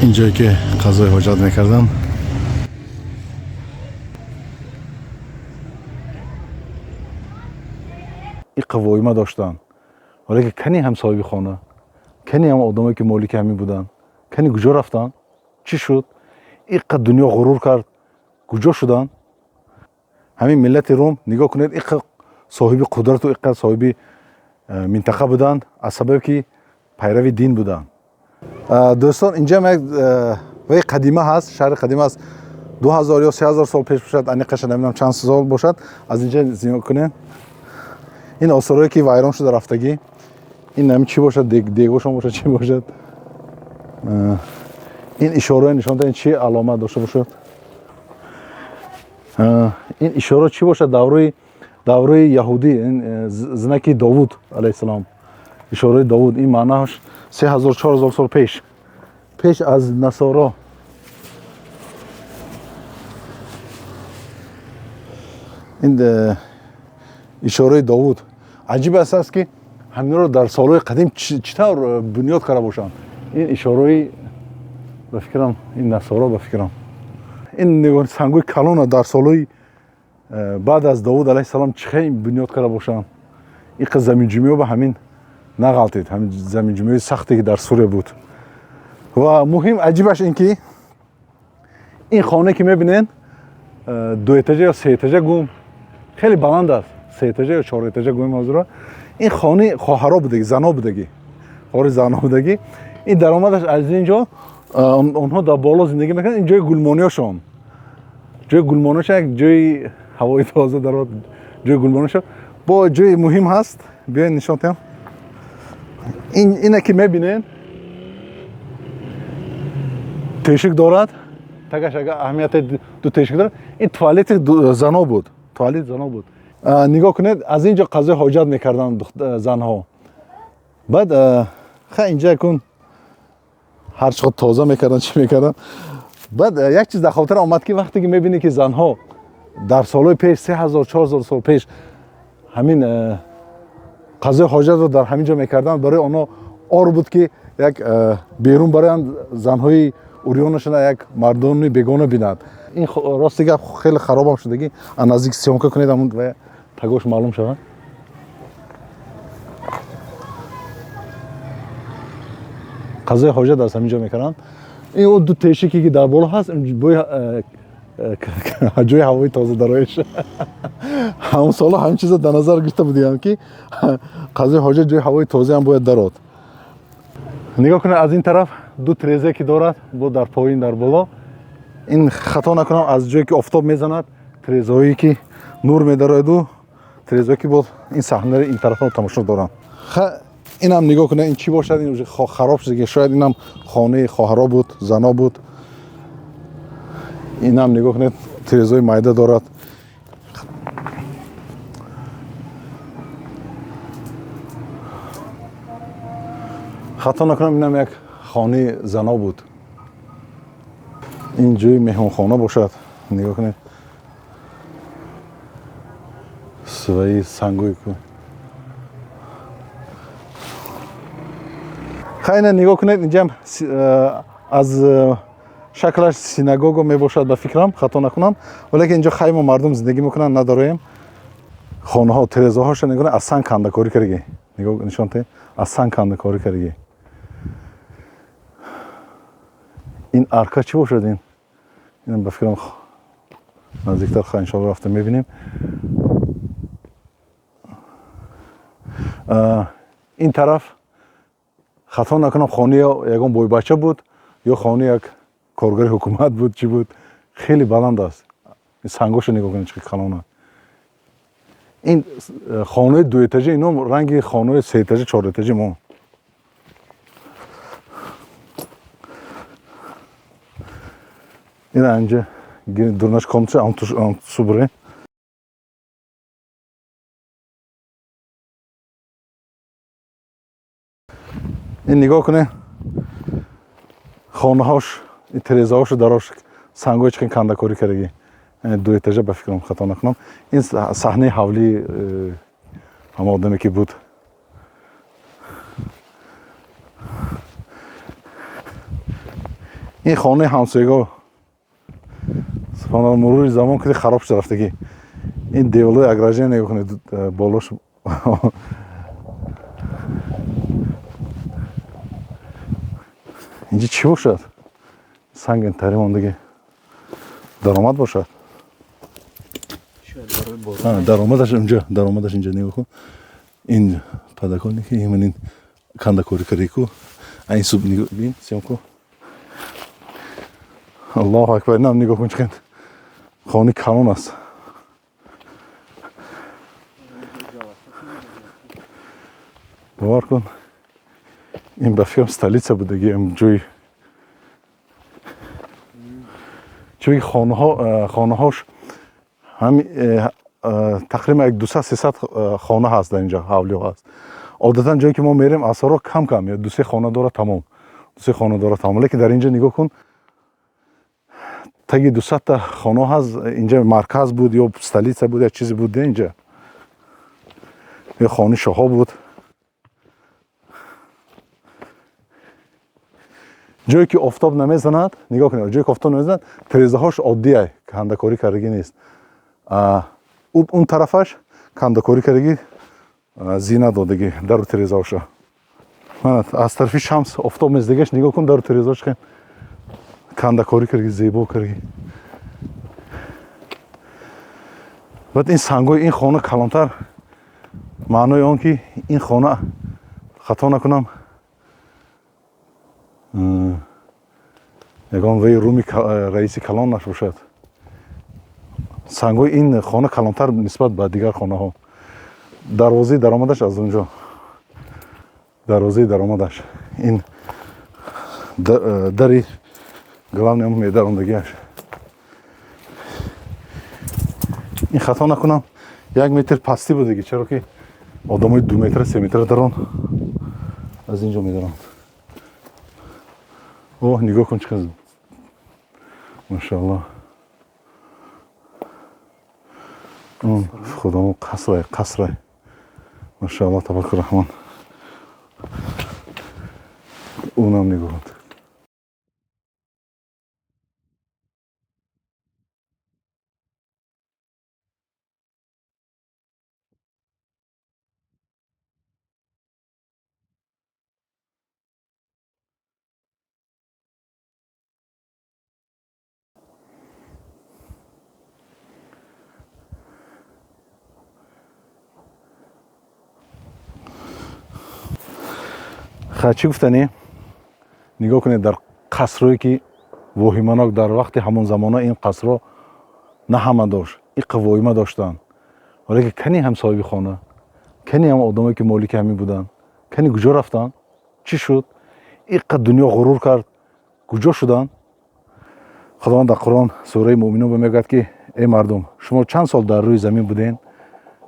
Ин ҷое ки қазои ҳоҷат мекардам. Иқа воима доштанд, вале ки кани ҳам соҳиби хона, кани ҳам одамое ки молики ҳамин буданд, кани куҷо рафтанд, чӣ шуд? Иқа дунё ғурур кард, куҷо шуданд? Ҳамин миллати Рум, нигоҳ кунед, иқа соҳиби қудрату иқа соҳиби минтақа буданд, аз сабабе ки пайрави дин буданд. Дӯстон, инҷам як ваи қадима ҳаст, шаҳри қадима аст, 2000 ё 3000 сол пеш бошад, аниқаша намедонам чанд сол бошад. Аз инҷа нигоҳ кунед, ин осорое ки вайрон шуда рафтагӣ, ин нами чӣ бошад, дегошон бошад, чӣ бошад? Ин ишораро нишон ин чӣ аломат дошта бошад? Ин ишора чӣ бошад? Давраи яҳудӣ, знаки Довуд алайҳиссалом, ишораи Довуд. Ин маънааш 3000, 4000 сол пеш, пеш аз насоро. Ин ишораи Довуд. Аҷиб аст, ки ҳаминро дар солҳои қадим чӣ тавр бунёд карда бошанд. Ин ишораи, ба фикрам, ин насоро, ба фикрам. Ин нигоҳ, сангои калона дар солҳои баъд аз Довуд алайҳиссалом чӣ хел бунёд карда бошанд? Иқа заминҷумиҳо ба ҳамин нағалтид, ҳамин заминҷумиҳои сахте ки дар Сурия буд. Ва муҳим, аҷибаш ин ки ин хона ки мебинед, дуэтажа ё сеэтажа гум, хеле баланд аст, сеэтажа ё чорэтажа гум мавзура. Ин хонаи хоҳаро будагӣ, зано будагӣ, хори зано будагӣ. Ин даромадаш аз ин ҷо, онҳо дар боло зиндагӣ мекунанд. Ин ҷои гулмониёшон, ҷои гулмониёшон, як ҷои ҳавои тоза дарод, ҷои гулмониёшон. Бо ҷои муҳим ҳаст, биёед нишон диҳам. Ина ки мебинед, тешик дорад, тагаш агар аҳамияти ду тешик дорад. Ин туалети зано буд, туалет зано буд. Нигоҳ кунед, аз ин ҷо қазои ҳоҷат мекарданд занҳо. Баъд ха инҷа кун ҳар чӣ тоза мекарданд, чӣ мекарданд. Баъд як чиз дар хотир омад, ки вақте ки мебинӣ ки занҳо дар солҳои пеш, 3000, 4000 сол пеш, ҳамин қазои ҳоҷатро дар ҳамин ҷо мекарданд, барои онҳо ор буд ки як берун бароянд, занҳои урёнашона як мардони бегона бинад. Ин рости гап, хеле харобам шудагӣ. Аз наздик съёмка кунед, ҳамун тагош маълум шавад. Қазои ҳоҷат аз ҳамин ҷо мекарданд. Ин о ду тешике ки дар боло ҳаст, ҷои ҳавои тоза дароиш. Ҳамон соло ҳамин чиза дар назар гирифта будиам, ки қазои ҳоҷат ҷои ҳавои тозаам бояд дарод. Нигоҳ кунед, аз ин тараф ду трезе ки дорад, бо дар поин, дар боло. Ин, хато накунам, аз ҷое ки офтоб мезанад, трезаҳое ки нур медарояду трезаҳое ки бо ин саҳнаи ин тарафро тамошо доранд. Инам нигоҳ кунед, ин чӣ бошад? Ин хароб шуда, шояд инам хонаи хоҳаро буд, зано буд. Инам нигоҳ кунед, трезаҳои майда дорад. Хато накунам, инам як хонаи зано буд. Ин ҷои меҳмонхона бошад. Нигоҳ кунед, свои сангои ку. Хайна, нигоҳ кунед, инҷам аз шаклаш синагога мебошад, ба фикрам, хато накунам. Валекин инҷо хайма мардум зиндагӣ мекунанд, надороем. Хонаҳо, тирезаҳоша нигоҳ, аз санг кандакорӣ кардагӣ. Нигоҳ, нишон те, аз санг кандакорӣ кардагӣ. Ин арка чӣ бошад? Ин, ба фикрам, наздиктар иншоалло рафта мебинем. Ин тараф, хато накунам, хонаи ягон бойбача буд ё хонаи як коргари ҳукумат буд, чӣ буд. Хеле баланд аст. Сангоша нигоҳ кунед, чӣ калона. Ин хонаи дуэтажа, ино ранги хонаи сеэтажа, чорэтажи мо. Ина инҷа дурнаш комча амтусу буре. Ин нигоҳ кунед, хонаҳош, тирезаҳошу дарош сангои чӣ кандакорӣ кардагӣ. Дуэтажа, ба фикрам, хато накунам. Ин саҳнаи ҳавлии ҳама одаме ки буд. Ин хонаи ҳамсоягоҳ, субҳаналло, мурури замон киди хароб шуда рафтагӣ. Ин деволои ограждение нигоҳ кунед, болош. Инҷа чӣ бошад? Санг интари мондагӣ. Даромад бошад. Даромадаш инҷа, даромадаш инҷа нигоҳ кун. Ин подоконники, ин кандакорӣ кардаку. Ин суб нигоҳ бин, съёмку. Аллоҳу акбар, инам нигоҳ кун, чӣ хонаи калон аст. Бовар кун, ин ба фикрам столица будаги, ҷои чунки хонаҳош ҳами тақрибан як 200-300 хона ҳаст дар инҷа, ҳавлиҳо ҳаст. Одатан ҷое ки мо мерем, асоро кам кам, ё 2-3 хона дора, тамом, 2-3 хона дора, тамом. Лекин дар инҷа нигоҳ кун, таги 200-та хона ҳаст. Инҷа марказ буд ё столица буд, як чизе буд инҷа, ё хонаи шоҳо буд. Ҷое ки офтоб намезанад, нигоҳ кунед, ҷое ки офтоб намезанад, тирезаҳош оддия, кандакорӣ кардагӣ нест. Он тарафаш кандакорӣ кардагӣ, зина додагӣ дару тирезаҳоша. Аз тарафи шамс офтоб мездагаш, нигоҳ кун, дару тирезаҳош кандакорӣ кардагӣ, зебо кардагӣ. Баъд ин сангҳои ин хона калонтар, маънои он ки ин хона, хато накунам, ягон ваи руми раиси калон набошад. Сангҳои ин хона калонтар нисбат ба дигар хонаҳо. Дарвозаи даромадаш аз онҷо, дарвозаи даромадаш ин дари главный медарондагиаш. Ин, хато накунам, 1 метр пастӣ будаги, чаро ки одамои 2 метра, 3 метра дарон аз ин ҷо медаранд. О, нигоҳ кун, чӣ қадр, машаалло. Он худо, қасрай, қасрай, машаалло, табарак раҳмон. Унам нигоҳ кун. Чӣ гуфтанӣ? Нигоҳ кунед, дар қасрое ки воҳиманок дар вақти ҳамон замона ин қасрро на ҳама дошт, иқа воҳима доштанд. Валеки кани ҳам соҳиби хона, кани ҳам одамое ки молики ҳамин буданд, кани куҷо рафтанд, чӣ шуд? Иқа дунё ғурур кард, куҷо шуданд? Худованд дар Қуръон, сураи Муъминун, мегӯяд ки эй мардум, шумо чанд сол дар рӯи замин будем?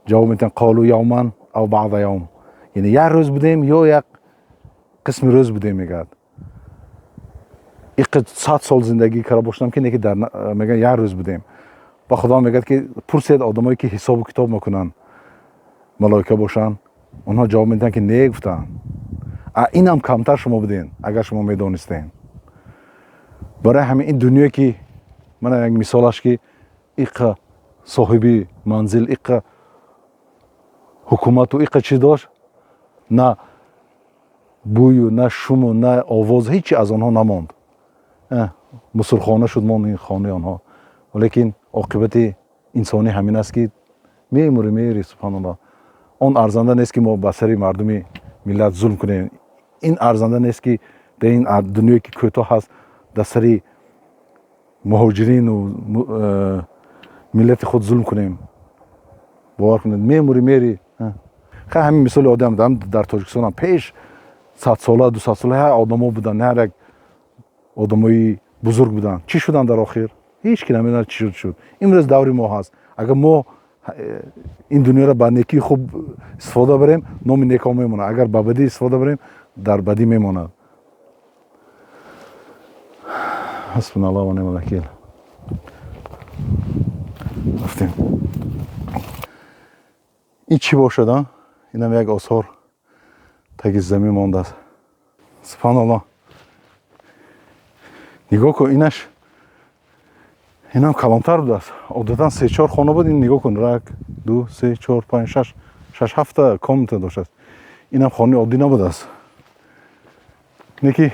Ҷавоб медиҳанд: қолу явман ав баъда явм, яъне як рӯз будем ё як қисми рӯз будем, мегӯяд. Иқа 100 сол зиндагӣ карда бошам ки неки дар мегӯяд як рӯз будем. Ва Худованд мегӯяд ки пурсед одамое ки ҳисобу китоб мекунанд, малоика бошанд, онҳо ҷавоб медиҳанд ки не, гуфтанд, а инам камтар шумо будем, агар шумо медонистем. Барои ҳамин ин дунё ки мана як мисолаш ки иқа соҳиби манзил, иқа ҳукумату иқа чиз дошт, на бӯю, на шуму, на овоз, ҳеҷ аз онҳо намонд. Мусулхона шуд монд ин хонаи онҳо. Валекин оқибати инсонӣ ҳамин аст ки мемурӣ, мери. Субҳаналлоҳ, он арзанда нест ки мо ба сари мардуми миллат зулм кунем. Ин арзанда нест ки дар ин дунёе ки кӯтоҳ ҳаст, дар сари муҳоҷирину миллати худ зулм кунем. Бовар кунед, мемурӣ, мери. Хай, ҳамин мисоли одам дар Тоҷикистонам пеш 100 сола, 200 сола ҳар одамо буданд, ҳар як одамои бузург буданд. Чӣ шуданд дар охир? Ҳеҷ ки намедонад чӣ шуд. Имрӯз даври мо ҳаст. Агар мо ин дунёро ба некии хуб истифода барем, номи некҳо мемонад. Агар ба бадӣ истифода барем, дар бадӣ мемонад. Ҳасбуналлоҳ ва неъмал вакил. Рафтем. Ин чӣ бошад, а? Инам як осор таги замин мондааст. Субҳаналлоҳ, Нигоҳ кун, инаш инам калонтар будааст. Одатан 3-4 хона буд, ин нигоҳ кун, 1, 2, 3, 4, 5, 6, 6, 7 комната доштааст. Инам хонаи оддӣ набудааст. Неки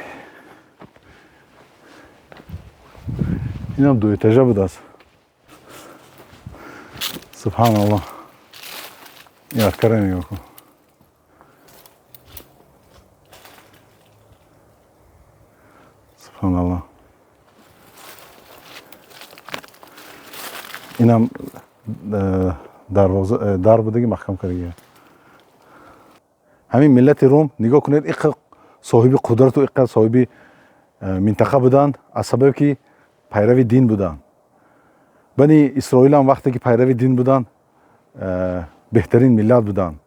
инам ду этажа будааст. Субҳаналлоҳ. Ин аркара нигоҳ кун. Субҳаналлоҳ. Инам дарвоза дар будаги маҳкам кардаги. Ҳамин миллати Рум нигоҳ кунед, иқа соҳиби қудрату иқа соҳиби минтақа буданд аз сабабе ки пайрави дин буданд. Бани Исроилам вақте ки пайрави дин буданд, беҳтарин миллат буданд.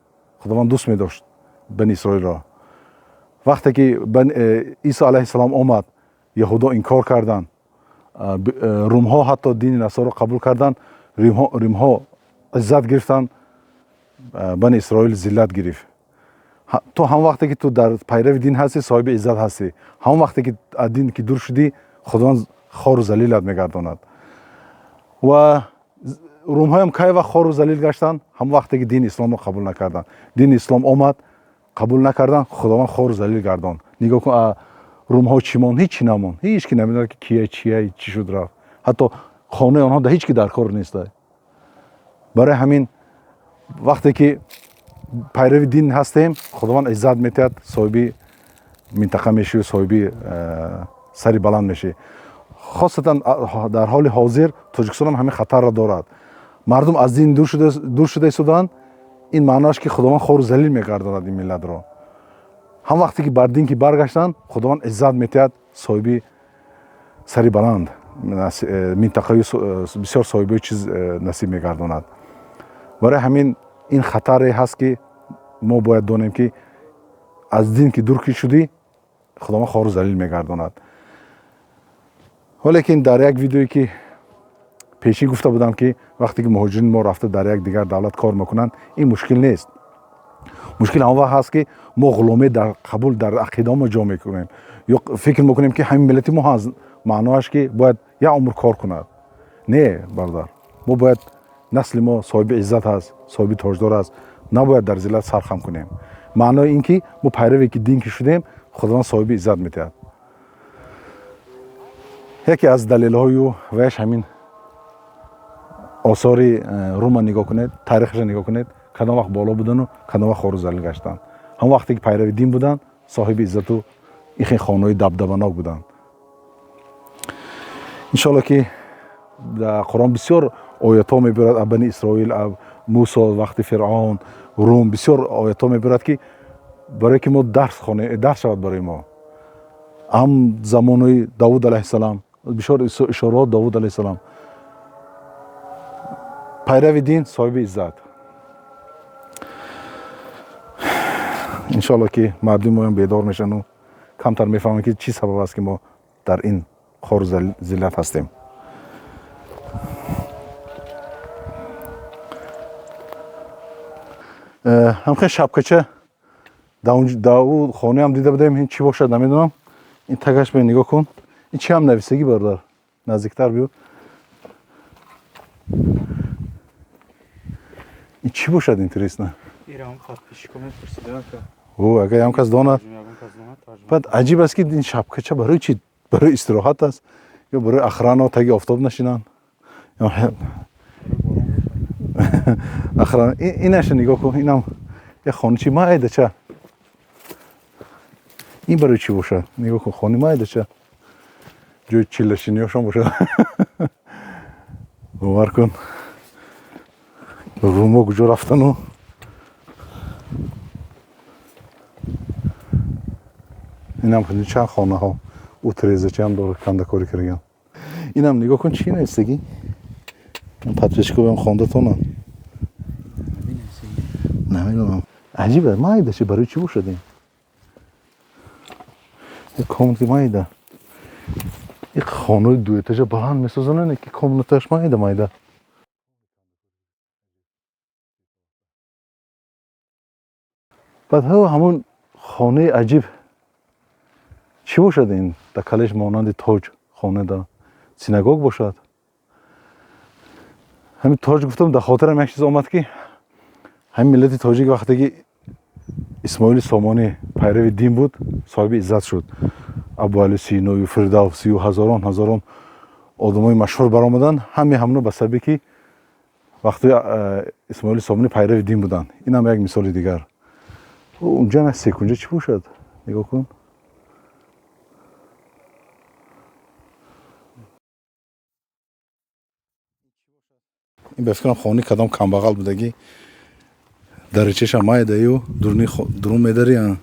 Худованд дӯст медошт бани Исроилро. Вақте ки Исо алайҳиссалом омад, яҳудо инкор карданд. Румҳо ҳатто дини насоро қабул карданд, римҳо иззат гирифтанд, бани Исроил зиллат гирифт. Ту ҳам вақте ки ту дар пайрави дин ҳастӣ, соҳиби иззат ҳастӣ. Ҳамон вақте ки аз дин ки дур шудӣ, Худованд хору залилат мегардонад. Ва румҳоям кай вақт хору залил гаштанд? Ҳамон вақте ки дини исломро қабул накарданд. Дини ислом омад, қабул накарданд, Худованд хору залил гардонд. Нигоҳ кун, румҳо чӣ монд? Ҳеҷ чӣ намонд. Ҳеҷ ки намедонад ки кия, чия, чӣ шуд рафт. Ҳатто хонаи онҳо да ҳеҷ ки дар кор нест. Барои ҳамин вақте ки пайрави дин ҳастем, Худованд иззат метиҳад, соҳиби минтақа мешавӣ, соҳиби сари баланд мешавӣ. Хосатан дар ҳоли ҳозир Тоҷикистон ҳам ҳамин хатарро дорад. Мардум аз дин дур шуда истодаанд. Ин маъноаш ки Худованд хору залил мегардонад ин миллатро. Ҳам вақте ки бар дин ки баргаштанд, Худованд иззат метиҳад, соҳиби сари баланд, минтақаи бисёр соҳибои чиз насиб мегардонад. Барои ҳамин ин хатаре ҳаст ки мо бояд донем ки аз дин ки дур ки шудӣ, Худованд хору залил мегардонад. Валекин дар як видеое ки пешин гуфта будам ки вақте ки муҳоҷирин мо рафта дар як дигар давлат кор мекунанд, ин мушкил нест. Мушкил ҳамон вақт ҳаст ки мо ғуломӣ дар қабул дар ақидаҳо ҷо мекунем ё фикр мекунем ки ҳамин миллати мо ҳаст, маъноаш ки бояд як умр кор кунад. Не, бародар, мо бояд насли мо соҳиби иззат ҳаст, соҳиби тоҷдор аст, набояд дар зиллат сархам кунем. Маънои ин ки мо пайраве ки дин ки шудем, Худованд соҳиби иззат метиҳад. Яке аз далелҳою ваяш ҳамин осори Рума нигоҳ кунед, таърихаша нигоҳ кунед, кадом вақт боло будану кадом вақт хору залил гаштанд. Ҳамон вақте ки пайрави дин буданд, соҳиби иззату ихе хонаҳои дабдабанок буданд. Иншоалло ки дар Қуръон бисёр оятҳо мебирад аз бани Исроил, аз Мусо, вақти Фиръавн, Рум, бисёр оятҳо мебирад ки барое ки мо дарс хонем, дарс шавад барои мо. Ҳам замонои Давуд алайҳиссалам, бисёр ишораҳо Давуд алайҳиссалам. Пайрави дин соҳиби иззат. Иншоалло ки мардуми моям бедор мешаванд, камтар мефаҳманд ки чӣ сабаб аст ки мо дар ин хору зиллат ҳастем. Ҳамхел шапкача дар ӯ хонаам дида будем, ин чӣ бошад намедонам. Ин тагаш бе нигоҳ кун. Ин чӣ ҳам нависагӣ, бародар? Наздиктар биё. Ин чӣ бошад, интересно? О, агар ям кас донад. Баъд аҷиб аст ки ин шапкача барои чӣ? Барои истироҳат аст ё барои охрана таги офтоб нашинанд? Охрана инаша нигоҳ кун, инам як хоначи майдача. Ин барои чӣ бошад? Нигоҳ кун, хони майдача. Ҷои чиллашиниёшон бошад. Бовар кун, румо куҷо рафтану инам чанд хонаҳо ӯ тирезачаам дорад, кандакорӣ кардаган. Инам нигоҳ кун, чӣ нависагӣ? Подписчикоям хонда тонам. Намедонам. Аҷиб аст, майдачи барои чӣ бошад ин? Як комнати майда. Як хонаи дуэтажа баланд месозанд, ки комнаташ майда майда. Баъд ҳамон хонаи аҷиб чӣ бошад ин? Дар калеш монанди тоҷ Хона да синагог бошад. Ҳамин тоҷ гуфтам, дар хотирам як чиз омад, ки ҳамин миллати тоҷик вақте ки Исмоили Сомонӣ пайрави дин буд, соҳиби иззат шуд. Абуали Синою Фирдавсию ҳазорон ҳазорон одамои машҳур баромаданд, ҳами ҳамно ба сабаби ки вақте Исмоили Сомонӣ пайрави дин буданд. Инам як мисоли дигар. Унҷа як секунҷа чӣ бошад, нигоҳ кун. Ин ба фикрам хони кадом камбағал будагӣ, даричаша майдаю дурун медари.